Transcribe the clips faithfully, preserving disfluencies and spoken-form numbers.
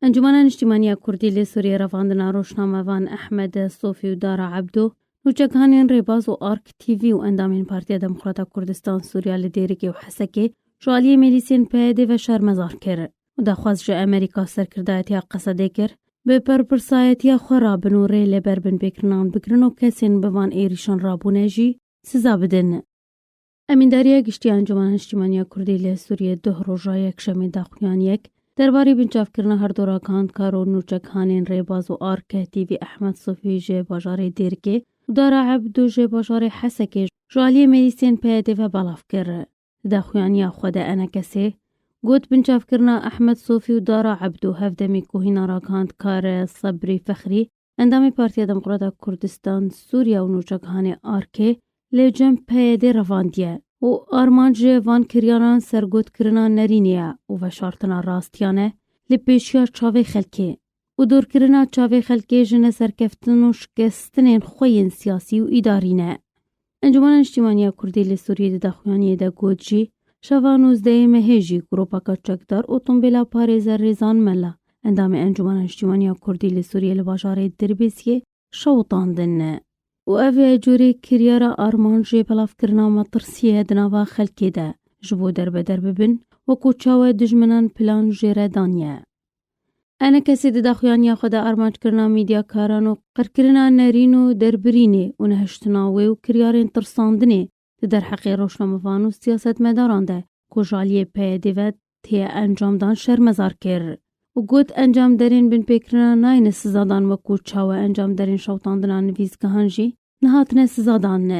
Encûmena Niştîmaniya Kurdî li Sûriyê revandina rojnamevan Ehmed Sofî û Dara Ebdo, nûçegihanên Rêbaz û Ark T V û endamên Partiya Demokrata Kurdistan Sûriya li Dêrikê û Hesekê ji aliyê milîsên P Y D ve şermezar kir û daxwaz ji Amerîka serkirdayetiya Qesedê kir, bi berpirsayetiya xwe rabin û rê li ber binpêkirinan bigirin û kesên bi van êrîşan rabûne jî siza bidin. Emîndariya Giştî ya Encûmena Niştîmaniya Kurdî li Sûriyê duh roja yekşemê daxuyaniyek derbarê binçavkirina her du ragihandkar û nûçegihanên Rêbaz û Ark T V Ehmed Sofî ji bajarê Dêrikê û Dara Ebdo ji bajarê Hesekê ji aliyê milîsên P Y D ve belav kir. Di daxuyaniya xwe de E N K S'ê got, binçavkirina Ehmed Sofî û Dara Ebdo hevdemî ku hîna ragihandkar Sebrî Fexrî, endamê Partiya Demokrata Kurdistan Sûriya û nûçegihanê Arkê li cem P Y D revandiye û armanc ji van kiryaran sergotkirina nerînê ye û veşartina rastiyan e li pêşiya çavê xelkê û dorkirina çavê xelkê ji neserkeftin û şikestinên xwe yên siyasî û îdarî ne. Encûmena Niştîmaniya Kurdî li Sûriyê di daxuyaniyê de got jî, şeva nûzdehê mehê jî grûpeka çekdar otombêla parêzer Rêzan Mela, endamê Encûmena Niştîmaniya Kurdî li Sûriyê li bajarê Dirbêsiyê şewitandin. Û ev e curê kiryara armanc jê belavkirina metirsiyê di nava xelkê de ji bo derbeder bibin, wekû çawa dijminan plan jê re daniye. E N K S'ê di daxuyaniya xwe de armanckirina mîdyakaran û qirkirina nerîn û derbirînê û nehiştina wê û kiryarên tirsandinê di derheqê rojnamevan û siyasetmedaran de ku ji aliyê P Y D ve tê encamdan şermezar kir û got, encamderên binpêkirina nayêne sizadan, wekû çawa encamderên şewitandina nivîsgehan jî nehatine sizadan.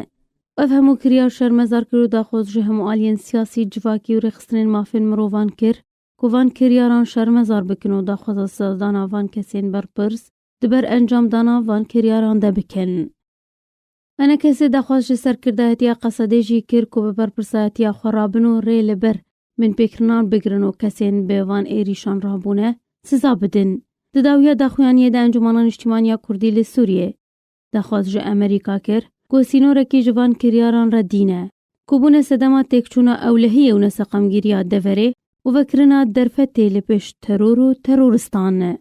Ev hemû kiryar şermezar kir û daxwaz ji hemû aliyên siyasî, civakî û rêxistinên mafên mirovan kir ku van kiryaran şermezar bikin û daxwaza sizadana van kesên berpirs di ber encamdana van kiryaran de bikin. E N K S'ê daxwaz ji serkirdayetiya Qesedê jî kir ku bi berpirsayetiya xwe rabin û rê li ber binpêkirinan bigirin û kesên bi van êrîşan rabûne siza bidin. Di dawiya daxuyaniyê de Encûmena Niştîmaniya Kurdî li Sûriyê daxwaz ji Amerîka kir ku sînorekî ji van kiryaran re dîne, ku bûne sedema têkçûna ewlehiyê û neseqamgiriya deverê û vekirina derfetê li pêş teror û teroristan.